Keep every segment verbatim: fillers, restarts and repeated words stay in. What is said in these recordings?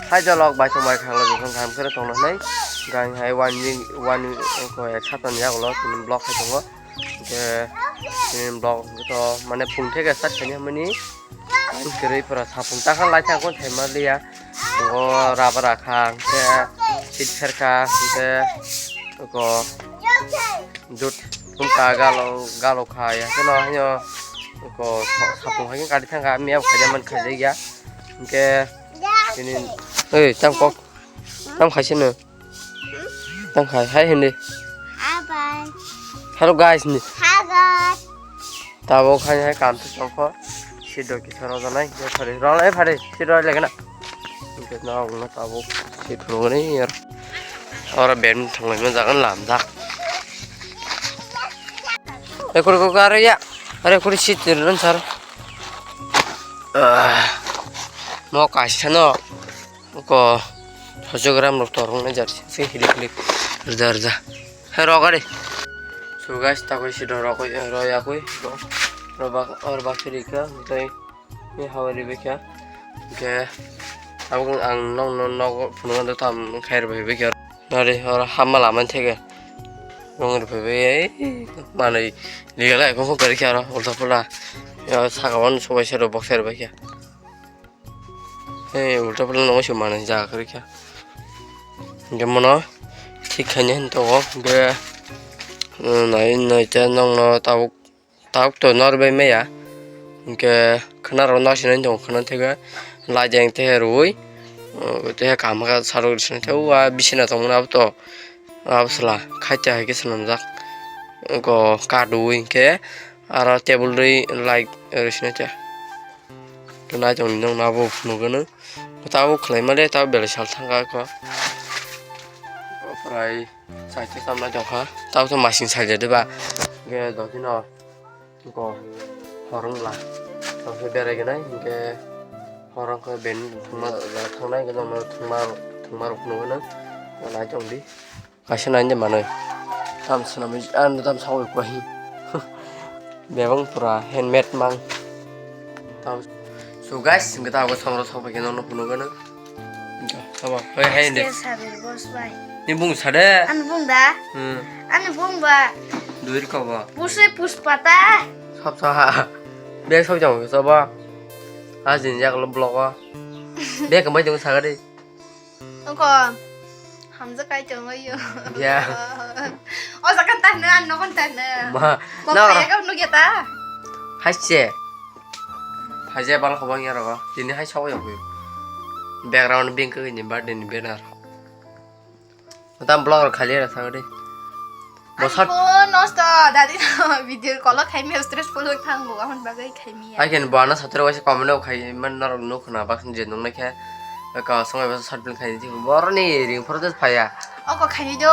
Hai jalok bai tong bai khang lagi khang kham khe tong nai. Gang hai one week, one week ko ek sapta ni yagulo tini vlog khai tongo. Ke tini vlog to mane phung theke start khaini mani. Ang kwrwi pura sapung ta kha lai thang kon thai ma liya. Ngo rubber akhang ke seat pherka ke ko jut phung ka galo galo kha ya. Keno hino ko sapung hai kadi thang ka miya khaja man khaja ya. Ke tini ei tam kok tam khaisino. Tang khai, hai hindi. Hi, bye. Hello, guys, ni. Hi, guys. Tabo khai hai kam tu tongkho. Si do ki thoro janai, ya phari. Rol ai phari, si rol lagi na. Oke, na, na tabo si thoro ni yar. Ora ben thong lai jagan lam jak. Ekor ko kar ya. Are kuri si tirun sar. Ah. Mo kaisa no. Ko hojogram rok torong nai jar se hilik hilik rja rja. He rok ari. So guys, ta koi si rok rok ya koi rok rok bak siri ka tai ni hawa ri bikya. Ke abang ang nong nong nog phunung do tam khair bai bikya. Nari or hamma laman thege. Nong ri bai bai manai ligala ko ko kari kya ro ulta pula. Ya sagawan sobai sero bok sero bai kya. Hey, ulta pula nongo se manai jaga kwrwi kha. Hinkhe mono thik khaina hinwi tongo. Hinkhe, um, nai, nai ta nokno tabuk, tabuk to norbai maya. Hinkhe khwnarok nok sinai tongo, khwna theke laijeng tehe rwui, uh, tehe kaham khe sarwi sinai tei o a bisina tongmani abo to, abo sala khaite hai khe swnamjak. Go kadui hinkhe aro table rwi light rwi sinai te. Nai tong nong na bo phunuk gano. Tabo khlai male tabo belai sal thang ka ko. Prai sai te tam nai tong kha. Tabo to masing sai de ba. Ge do tino ko horong la. Tabo berai gana ge horong ko ben thangma thang nai gano thangma thangma rok phunuk gano. Nai tong di. Kaisa nai de manoi. Tam swnamwi, ano tam sawi kwai. Bebang pura handmade mang. Tam. So guys, singkhe ta bo samro sabai khe nokno phunuk gano. Sabo, hoi hai de. Sabir boss bai. Ni bung sade. An bung da? Hmm. An bung ba. Duir ko ba. Pusui puspa ta. Sab sa ha. Bek sab jang sabo. Ha jin jak lo blog o. Bek mai jong sagade. Ongko hamjak kai tongo yo. Ya. O jaga tah na, ano kon tah na. Ma, Bo na. Kaya kau nugya ta. Hai se. Hai se bal khobang ya rogo. Tini hai sawi ya kuy. Background bing kagini birthday ni banner. Tam blog rok khali ra thang di. Ani Bosat. Phone nosto, dadi no video call o khaimya stressful wng thango, amon bagwi khaimya. Hai khe bo ano satro waisa comment o khai man norok nuk khna bak je nung naikhe ka songo ba short film khai di boro ni ring phoro de phaya. Oko khaini do,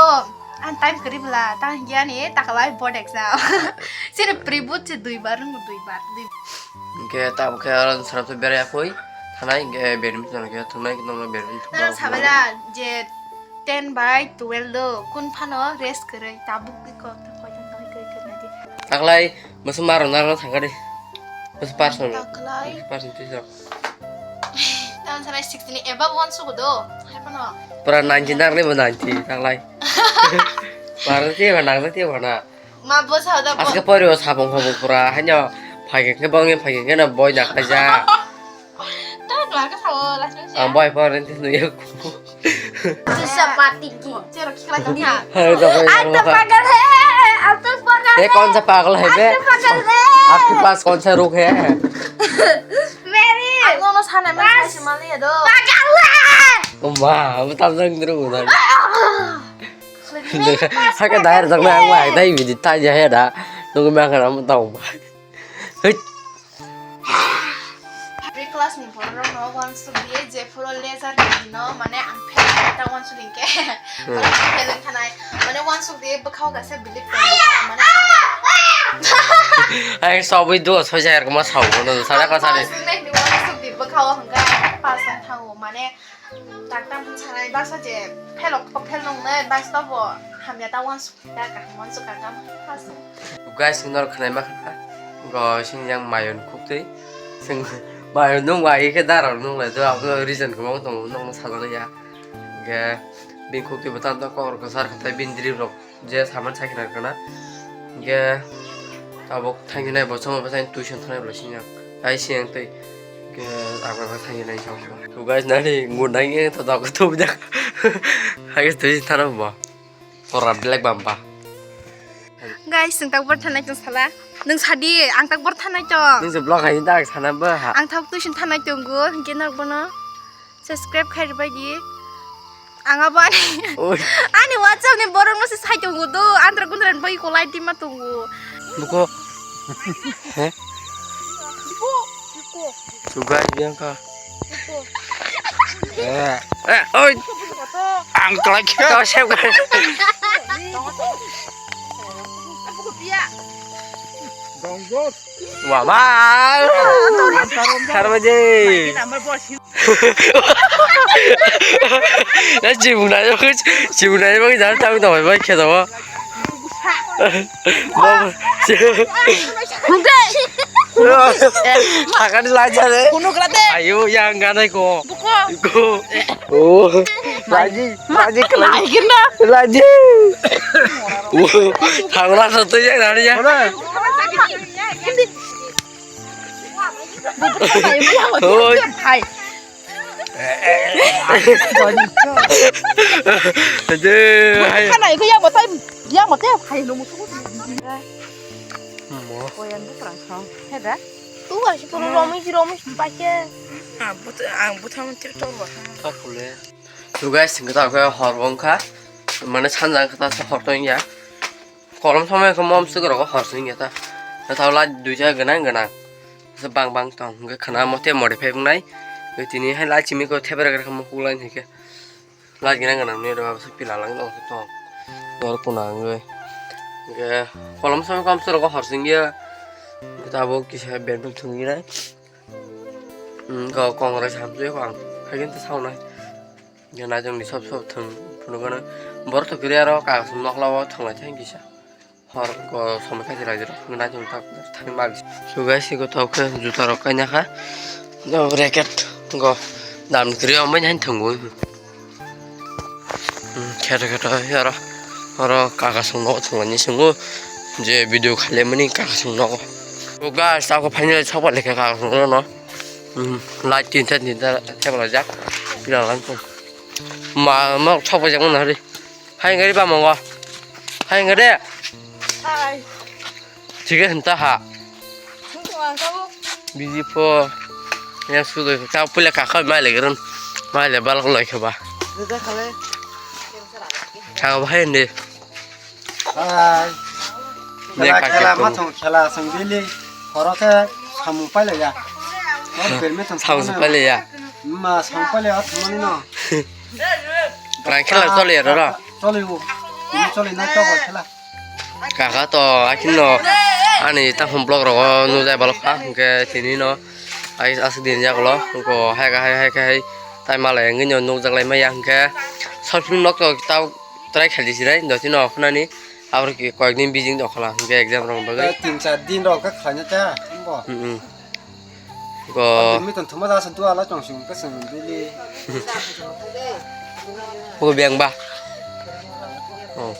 an time kwrwi bwla, tang hiya ni takalai board exam. Sini pribut se dui bar, rung dui bar, dui. Hinkhe tabuk khe aro sarap se berai akui thanai hinkhe badminton khe thungnai nokno badminton. Nang sabai da je Ten by twelve do, kun phano rest kwrwi, tabuk iko, koitan tongwi kwrwi kwrwi nadi. Taklai, bwswk ma rwna rwna thangkha de. Bwswk percent? Taklai. Bwswk percent tisa? Tamo sanai sixty ni above one suku do, hai phano. Pura ninety nang le bo ninety, taklai. Parwti ba nang le ti ba na. Ma bwsa da bo. Aske pori o sabong hobo pura, haino phageng khe bongni phageng khe na boi na khaja. Ta dua ka sao la sung. Ang bai pa ren tin ya. Dusha pati ki. Chero khikla tong ha. Hai da bai. Aap to pagal hai, aap to pagal hai. Ye kaun sa pagal hai be? Aap to pagal hai. Aapke paas kaun sa rog hai? Meri. Ang no no sana man sa mali ya do. Pagal hai. O ma, abu tam jang dru na. Hake dayar jakna ang bai dai bidi ta ja he da. Nunggu ma kana mo tong ba. Hei. Pre class ni borok no wansuk di je phuro leisure ni no mane ang phel ta wansuk di ke. Phel khanai mane wansuk di bwkhao gasa bilip mane. Ai sobui do soi ja er ma sao no sada ka sari. Wansuk di bwkhao hangka pas thango mane. Taktam sanai baksa je phelo phel nungnai baksa bo hamya ta wansuk ta kaham wansuk ka kam khasuk. Guys, norok khwnai ma kha go sing yang mayon khuktwi sing Bai, nung bai khe dara nung lai do, abo reason kwbang tongo, nung sajana ya. Ge, bini khuk twi bwtang tong kok rok kwchar khatai bini drip rok je saman sakhe nang kana. Ge, abo thangwi nai bo chwng bai tuition thanai bo sini. Ai siyang tei. Ge, abo bai thangwi nai chwng. To guys, nani ngun nai to da ko to da. Hai guys, tuition thana bo. Pora black bamba. Guys, ang tak bor thanai tong sala. Nung sadi, ang tak bor thanai tong. Nung se vlog hai tak sana ba ha. Ang thok tuition thanai tong go, hingke nok bono subscribe khai bai di. Ang abo ani, Oi. Ani WhatsApp ni borok no se sai tong go do, andra gundra bai ko lai di ma tong go. Buko. He? Buko, buko. Sugai yang ka. Eh, eh, oi. Ang kelak. Kau siap kan? Wah, bang. Karma je. Ya, jibuna, jibuna, bang, jangan tahu tahu, bang, kita, bang. Baba, si- Hungke. Thakani laja re. Kuno kerate. Ayo, yang ganai ko. Buko. Ko. Oh. Laji, laji kelai. Laji kena. Laji. Oh, thangla satu ya nari ya. Mana? Oh. Hai. Aduh, hai. Kana iku yang botai, yang botai hai no musuh. Mo. Koyan bu perang kau. Heda. Tu kan si puru romi si romi si pakai. Ah, but ang but hamun tractor ba. Kapule. Tu guys, kita aku hor bongkha. Mana sanjang kita hor tong ya. Kolom somoi khe mom swk rok hor sing ya ta. Tao light duita gwnang gwnang. Bang bang tong hwnkhe khwna mo tei modify wngnai. Tini hai light simi khe thepre khe mo kulai hwnkhe. Light gwnang gwnang ni rw pila lang tong tong. Nor puna wngwi. Hwnkhe kolom somoi kom swk rok hor sing ya. Tabuk kisa bedroom thwngwi nai. Go kong rai samsoi kong. Hai khe ta saunai. Hwnkhe naitok ni sop sop thwng phunukgano. Borok to kwrwi aro kaisa nokla o thwnglai thang kisa. Hor go somoi kaitor raijorok hwnkhe naitok ni tak thani magi. So guys, eko tok khe juta rok kaina kha. No racket go dam kwrwi wngbaini haino thwngo. Hmm, kheto kheto aro oro kaka song nogo thwnglai ni swngo je video khailaimani kaka song nogo. So guys, tabuk finally sokphaikha kaka song nogo no. Hmm, light tinta tinta theklajak. Pila lang tong. Ma, ma, thok bai jang na hari. Hai ngari ba mongo. Hai ngari. Hai. Thik he hinta ha. Thik he hinta ha. Biji pho. Ya sudo ka pula ka kha mai le gron. Mai le balok loi kha ba. Dede khale. Ka ba hai ndi. Hai. Ne khela, ka khela, ke ma thong khela song bili. Horo khe samung pailaiya. Hor permi thong samung pailaiya. Ma samung pailaiya, thumani no. Rang khela choli ya, roro? Choli o. Tini choli na to khela. Kaka to akin no. Ani ta hom blog rogo nujai balok kha, hwnkhe tini no. Ai asuk din jak lo, hwnkhe hai ka hai, hai ka hai. Tai malai wngwi no nukjak lai maya, hwnkhe short film nok to tau try khaidi sinai, doti no khwnani. Aboni koyek din bijing tong khala, hwnkhe exam rok bagwi. Tin char din rok khe khlaina ta, bo. Hmm, hmm. Go. Admit tong thuma da sa dua la tong sing ka sing bili. Go beng ba. Oh.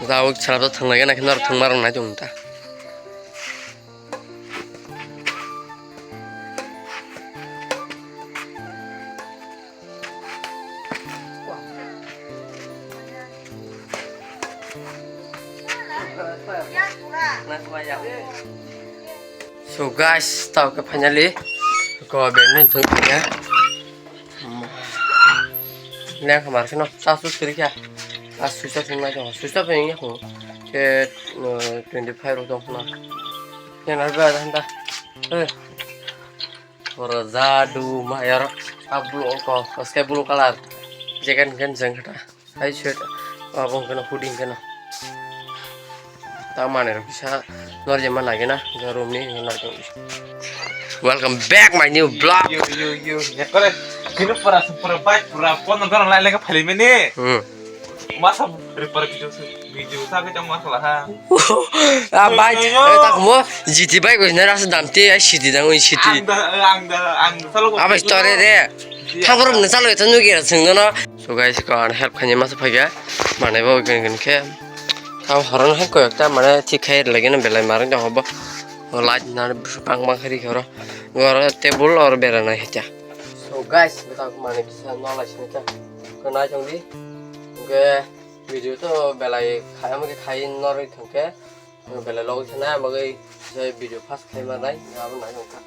Da o chara to thang lagi na khna thang marang nai tong ta. So guys, tao ke finally ko badminton thung ya. Leng khamar kheno sa su suri kha. A switch off wngna tongo. Switch off wngya kho. Ke, uh, twenty five rok tong khna. Ke na ba da handa. Hey. Oro jadu mayar a blue ko, sky blue color jacket hwnkhe jeng khe ta. Hai sweat abo hwnkhe no hoodie hwnkhe no. Ta manwi rok kisa norjima nagina room ni hwnkhe no. Welcome back my new vlog. Yo, yo, yo, yo. Ekore kino pura pura bike pura phone number lai lai phali mini. Hmm. Masa Ripar video se, video sa ke chang masala ha. Ah, bai, eh, tak mo, G T bai ko na rasa damti, ai C D dang, C D. Ang da, ang da, ang da, salo ko. Abai story de. Thang borok ni salo itu nugi ra sing no. So guys, ko an help khani masa phaiga. Mane bo gen gen khe. Thang horon hai ko ekta mane thik khai lagi na belai marang da hobo. Light na bang bang hari khoro. Goro table or bera na hecha. So guys, tak mane kisa no lai sini ta. Ko nai chong di. Oke. Video to belai khai, ama khe khai norwi thangkhe, belai logi khana bagwi je video first khai manai, abo nai wngkha.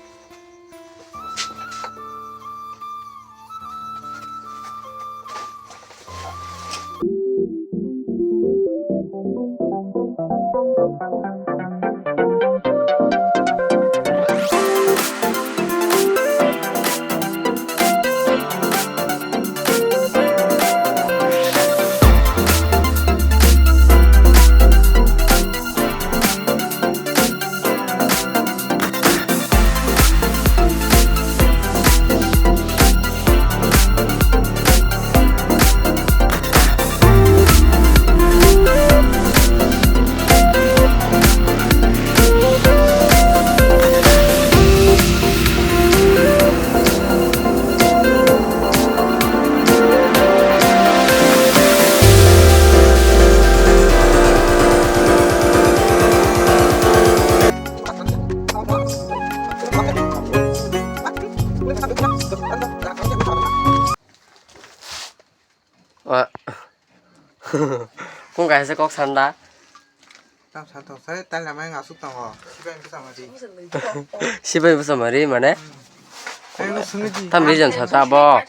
Wa. Kung kaisa kok sanda. Tam sa tong sai, tal namai ngasuk tongo. Sibai bwsa mari. Sibai bwsa mari mane? Hmm. Tam reason sa ta bo.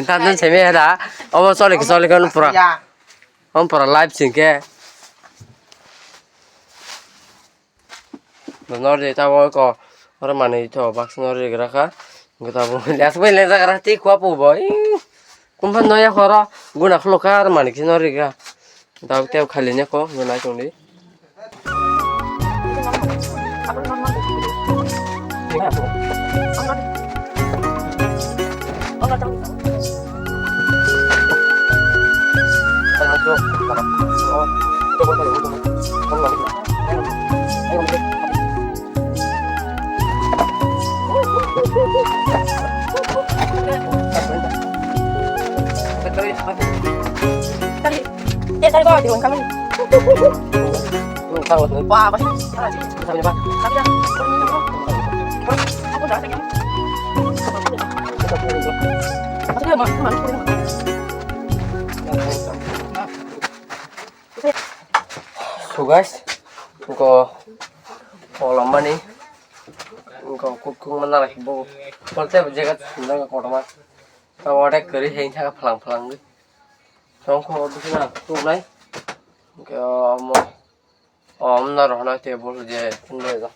Tam don seme da. Obo chole ki chole kon pura. Ya. Om pura live singke. Nordi tabo ko oro manwi to baksa nordi gra kha. Gota bo le asbai le jagra ti khwa po bo. Kum phan noya khoro guna khlo kha ar manwi khe nordi gra. Dab teo khali ne ko nai tong di. So guys, ko kolom mani ko kukung mana lagi bo kolte jaga sunda kotorma. Tabo order kwrwi hai thaka phalang phalang di. Tongkho bisina tuknai. Hwnkhe omo, omo no rohornai table je phunukjak.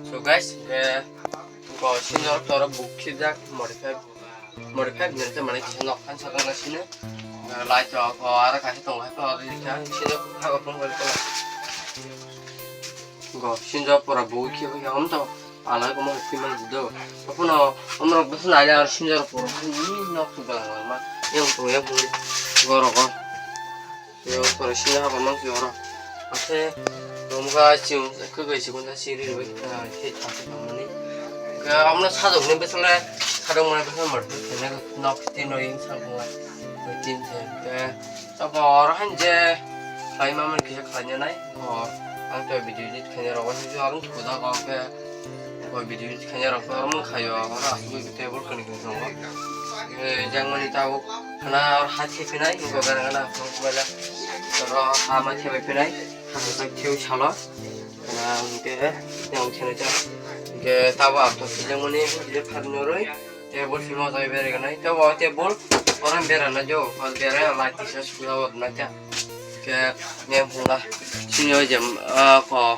So guys, eh, ko sinjor toro book khibjak modify, modify nirte mane kisa nok khan sakang na sini. Eh, light rok, oh, aro kaisa tongo hai, oro rikha sinjor hago phone bai ko. Go sinjor pura book khibi ya, om to alai ko mo khima do. Apono omrok bwswk naile aro sinjor pura ni nok tu galang ma. Yang tu ya bui goro go. Yo, pura sini haba mang si oro. Ase, romga chim, kwe kwe chikun ta siri roi, ah, khe ta si mani. Ke amna sadok ni besle, sadok mane besle mar, kene nok tin roi sang kong, tin se, ke, ta ko oro han je, khai ma man kisa khai nai, ko, ang to video edit khai nai ro, wan jo arung thuda ko ke, ko video edit khai nai ro, ko arung khayo, oro asugui table kani kani tongo. Eh, jang mani tabo, khana oro ha thepinai, ko gana gana, ko bela. Oro ha ma thebai phinai, ha thepinai salo. Hwnkhe yang thenai ta. Hwnkhe tabo ang to sijak mani, hwnkhe pharni noroi. Table sima jai berai ganai. Tabo table, orang berana jo, pas berai light tisa suya wadna ta. Hwnkhe yang phunga. Sini oi jem, ah, ko.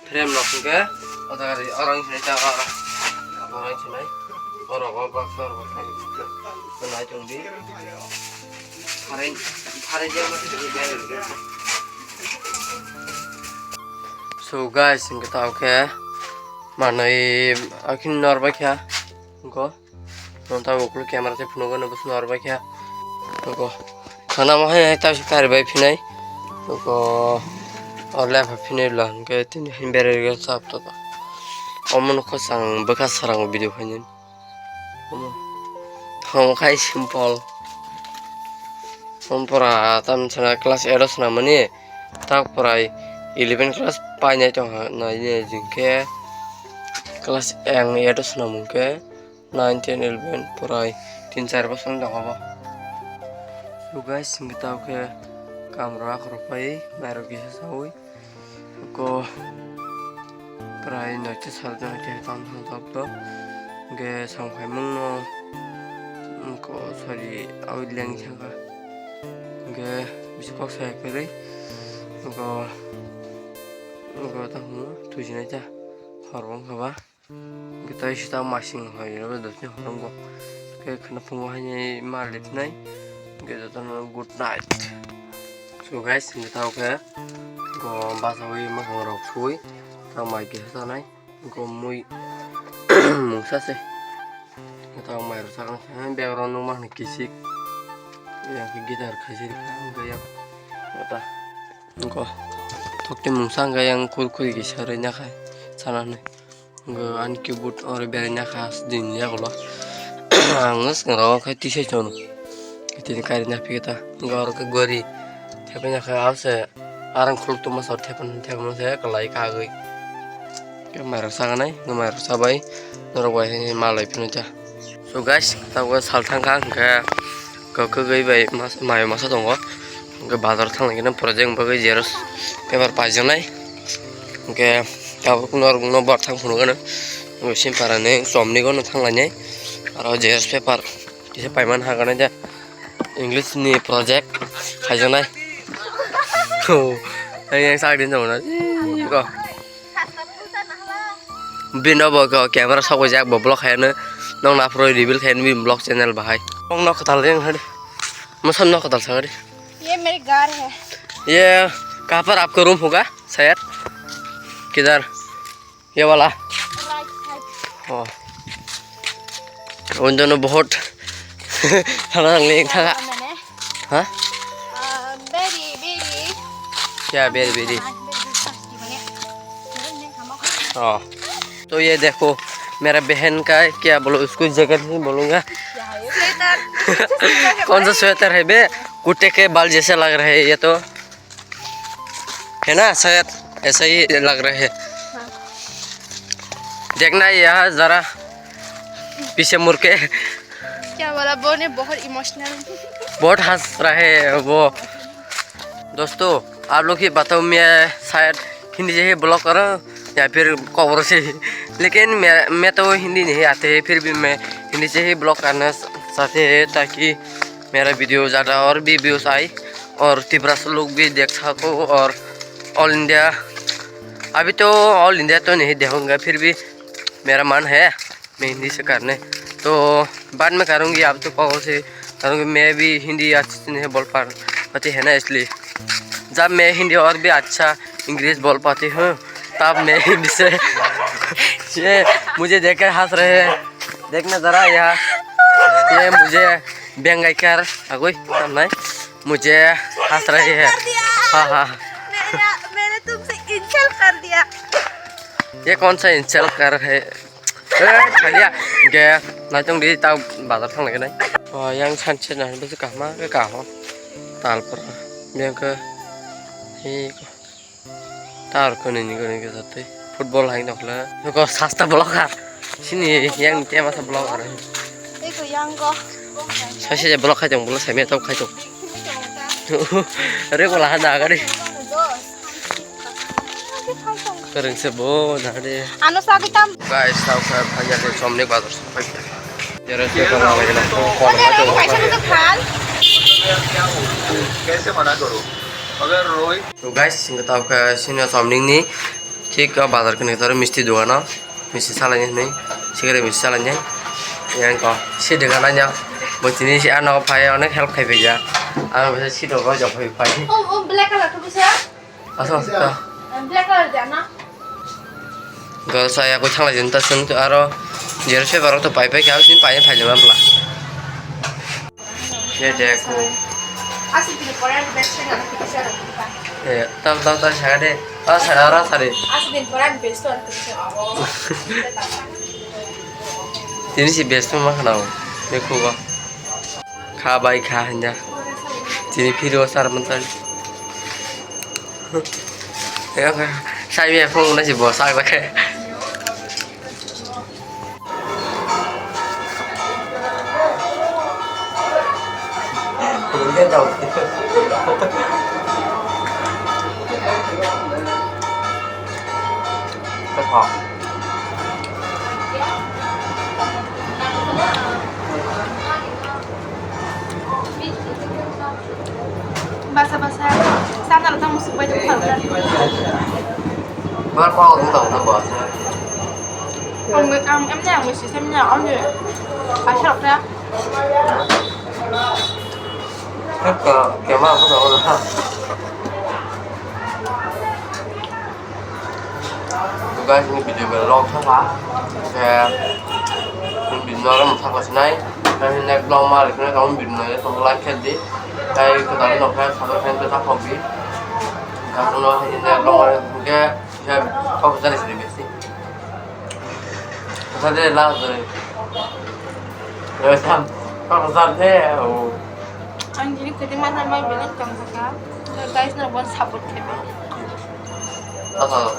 Frame rok hwnkhe o jaga ri, oro wngkhe ta oro. Borai sinai. Oro o baksa oro baksa. Nai tong di. Phareng, phareng dia mati di. So guys, hingke tao khe manui akhin norbai kha. Hingko. Nonta uklu camera se phunuk gano bus norbai kha. Hingko. Khana mo hai hai tao kari bai phinai. Hingko. Orle pha phinai bla hingke tini hin bere ge sap to. Omo nokho sang bwkha sarang video khainani. Omo. Thong khai simple. Omo pura tam sana class eight o swnamani. Tak pura eleven class painai tongkha nai jingkhe class eight o swnamung khe nine, ten, eleven pura tin char bosor tongkha bo. So guys, hingke tao khe kamro akhoro pai mairok kisa saui. Ko prai noita salta noita tam thang tok to. Ge sang phai mung no. Ko sorry, au leng thang ka. Ge bisi kok sai kere. Ko, ko ta hunu tu jina ja. Hor bang ka ba. Hwnkhe tei sita masing hai rw dosni horomgo. Hwnkhe khwna phungo haini ma lipnai. Hwnkhe jotono good night. So guys, hwnkhe tao khe go basawi mwkhang rok sui tao mai kisa chanai go mui mungsa se. Tao mai rok chaknai khe background nukma hwnwi kisik. Yang khe guitar khaisi rikha hwnkhe yang kota. Hwnkhe tokti mungsa hwnkhe yang kurkuri kisa rwina khai chanani. Hwnkhe ani keyboard oro berai nakha din yagulo. Ang swkang rogo khe tisai tono. Tini kari na phikta. Hwnkhe oro khe gori. Thepai nakha aro se arang khuluk tongma sa thepai thepai se kwlai kagwi. Khe mairok saganai, hwnkhe mairok sabai. Norok bai hai malai phino cha. So guys, tabuk sal thangkha hwnkhe. Kwkwi bai mas-, mayo masa tongo. Hwnkhe bazar thangna khe project bagwi xerox paper paijaknai. Hwnkhe tabuk norokno bar thang phunukgwno. Hwnkhe simpara ni chomni gano thanglainai. Aro xerox paper kisa paiman haganai da. English ni project khaijaknai. Oh, ang yang sak din jabo na. Bino bo khe camera sok bai jak bo vlog khaiyano. Nong naphro reveal khaiyano bini vlog channel bahai. Nong nok kwtal jeng hadi. Mosan nok kwtal sagadi. ये मेरे घर है। ये कहाँ पर आपका रूम होगा शायद? किधर? ये वाला? Right side. Oh. उन दोनों बहुत खाना लेने था। मैंने हाँ? आ, बेरी, बेरी। क्या बेरी, बेरी? हाँ, बेरी, बेरी, हाँ, ये बने। हाँ। तो ये देखो, मेरा बहन का है, क्या बोलो, उसको जैकेट नहीं बोलूँगा। क्या है ये? स्वेटर। कौन सा स्वेटर है बे? कुत्ते के बाल जैसे लग रहे हैं ये तो। है ना, शायद ऐसा ही लग रहे हैं। हाँ। देखना यहाँ जरा पीछे मुड़ के। क्या बोला, वो ने बहुत इमोशनल। बहुत हंस रहे हैं वो। दोस्तों, आप लोग ही बताओ, मैं शायद हिंदी से ही ब्लॉग करूँ या फिर कॉकरोच से ही, लेकिन मैं, मैं तो हिंदी नहीं आते, फिर भी मैं हिंदी से ही ब्लॉग करना चाहते हैं, ताकि मेरा वीडियो ज़्यादा और भी व्यूज़ आए और तिब्रा से लोग भी देख सको और ऑल इंडिया। अभी तो ऑल इंडिया तो नहीं देखूँगा, फिर भी मेरा मन है मैं हिंदी से करने, तो बाद में करूँगी। आप तो कहो से करूँगी, मैं भी हिंदी अच्छे से नहीं बोल पा पाती है ना, इसलिए जब मैं हिंदी और भी अच्छा इंग्लिश बोल पाती हूँ, तब मैं हिंदी से ये मुझे देखकर हंस रहे हैं। देखना जरा यहाँ, ये मुझे बेंगाई कर अगुई नहीं, मुझे हंस रहे हैं। हाँ, हाँ। मेरा, मैंने तुमसे इंसल्ट कर दिया। ये कौन सा इंसल्ट कर रहे? Eh, kaliya. Hingke, naitung di, tao bazar thang nai. Oh, yang sunset na, bisi kahma, ke kahma. Tal pura. Yang ke, hi, tar kuni ni kuni ke sate. Football hai nokla. Ko sasta blocker. Sini yang ni tema sa blocker. Eko yang ko. Sai sai block khai tong, block sai me tau khai tong. Re ko lahan da gari. Kwrwng se bo na de. Ano sabi tam. Guys, tao kha phai ya de somni bazar se phai. Jere se ko na lagi na ko ko na to. Kaise mana karu? Agar roi. To guys, singa tao kha sino somni ni thik bazar kene taro misti dogano misti salai ni. Sikiri misi chalanya. Yang ko si dega nanya. Bo tini si ano phai onek help khai phaija. Ano bisa si dogo jok phai phai. Oh, oh, black color tu bisa? Aso aso. Black color dia na? Gol saya ko thangla jin ta sun aro zero se baro to pai pai kya sin pai phai jama bla. Ye je ko. Asik din pore best friend ang kisa ro. Eh, tam tam tam saga de. Ah, saga ora sare. Asik din pore best friend ang kisa. Tini si best friend ma khana o. Bekhugo. Kha bai kha hinja. Tini phiro sar mantan. Sai me phone na si bo sak sak. Basa basa, sana rok tamo subai tong kha. Bar pa rung tong na basa. Ang ang em na ang si sem na ang de. Asa rok ta. Kaka kema ko na. Guys, ini video belok sama. Oke. Ini video orang tak pas naik. Dan ini vlog mari kena kamu video nanya tolong like di. Kayak kita ini oke satu friend kita hobi. Kamu lo ini vlog mari oke. Saya kau bisa di sini sih. Kau tadi lah tuh. Ya sam. Kau pesan deh. Oh. Ang jini kete mana mai belai tong kha. Guys, na bon support khe. Asa.